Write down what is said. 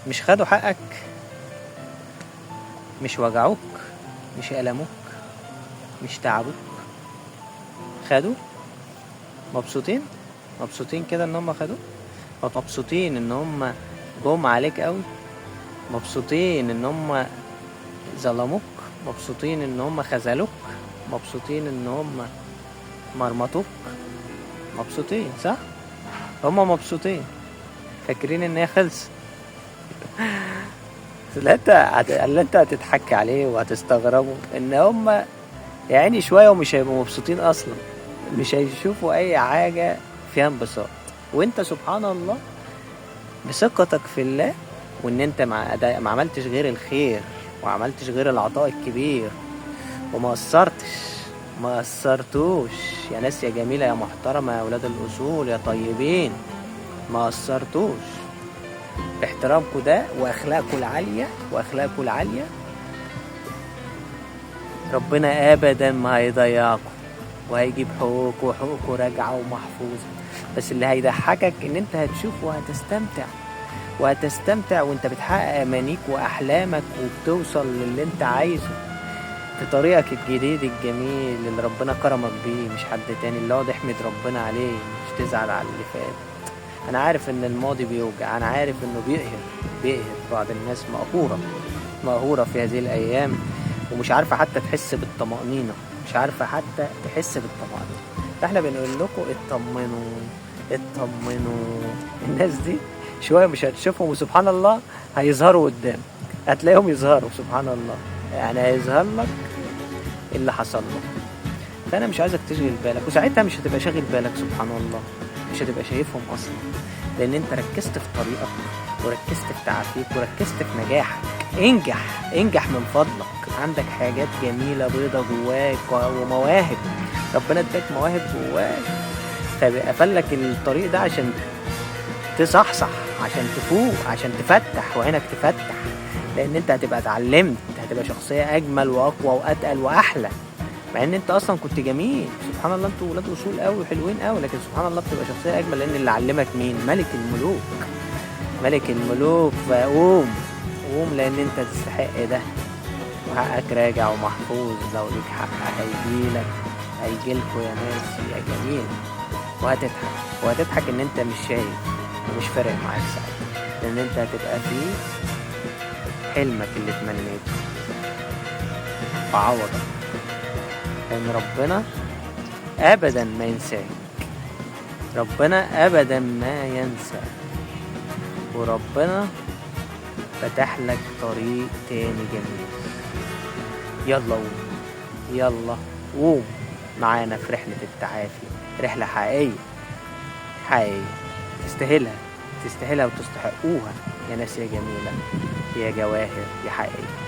مش خدوا حقك، مش وجعوك، مش ألموك، مش تعبوك، خدوا. مبسوطين؟ مبسوطين كده ان هم خدوا؟ مبسوطين ان هم جم عليك قوي؟ مبسوطين ان هم ظلموك؟ مبسوطين ان هم خذلوك؟ مبسوطين ان هم مرمطوك؟ مبسوطين صح؟ هم مبسوطين، فاكرين ان هي خلصت. لا انت هتضحك عليه وهتستغربوا ان هم يعني شوية ومش هيبقوا مبسوطين اصلا، مش هيشوفوا اي حاجة فيها انبساط. وانت سبحان الله بثقتك في الله، وان انت ما عملتش غير الخير وعملتش غير العطاء الكبير وما قصرتش، ما قصرتوش يا ناس يا جميلة يا محترمة يا أولاد الأصول يا طيبين، ما قصرتوش باحترامكم ده وأخلاقكم العالية، وأخلاقكم العالية ربنا أبدا ما هيضيعكم وهيجيب حقوقكم، وحقوقكم راجعة ومحفوظة. بس اللي هيضحكك إن أنت هتشوف وهتستمتع، وهتستمتع وأنت بتحقق أمانيك وأحلامك وبتوصل للي أنت عايزه في طريقك الجديد الجميل اللي ربنا كرمك بيه، مش حد تاني. اللي هو احمد ربنا عليه، مش تزعل على اللي فات. انا عارف ان الماضي بيوجع، انا عارف انه بيقهر بعض الناس، مقهورة في هذه الايام، ومش عارفة حتى تحس بالطمأنينة، مش عارفة حتى تحس بالطمأنينة. فاحنا بنقول لكم اطمنوا، اطمنوا. الناس دي شوية مش هتشوفهم، وسبحان الله هيظهروا قدام، هتلاقيهم يظهروا سبحان الله، يعني هيظهر لك اللي حصل له. فانا مش عايزك تشغل بالك، وساعتها مش هتبقى شاغل بالك سبحان الله، مش هتبقى شايفهم اصلا، لان انت ركزت في طريقك وركزت في تعافيك وركزت في نجاحك. انجح، انجح من فضلك. عندك حاجات جميلة بيضة جواك ومواهب، ربنا اداك مواهب جواك، فقفل لك الطريق ده عشان تصحصح، عشان تفوق، عشان تفتح وعينك تفتح، لان انت هتبقى اتعلمت، هتبقى شخصية اجمل واقوى واتقل واحلى، مع ان انت اصلا كنت جميل سبحان الله. انتوا ولاد اصول قوي وحلوين قوي، لكن سبحان الله بتبقى شخصية اجمل، لان اللي علمك مين؟ ملك الملوك، ملك الملوك. فقوم، قوم، لان انت تستحق ده، وحقك راجع ومحفوظ. لو ليك حق هيجيلك، هيجيلكوا يا ناس يا جميل. وهتضحك، وهتضحك ان انت مش شايف ومش فارق معاك ساعتها، لان انت هتبقى في حلمك اللي تمنيته وعوضك، لان ربنا ابدا ما ينساك، ربنا ابدا ما ينساك، وربنا فتح لك طريق تاني جميل. يلا قوم، يلا قوم معانا في رحلة التعافي، رحلة حقيقية حقيقية تستاهلها، تستاهلها وتستحقوها يا ناس يا جميلة يا جواهر يا حقيقية.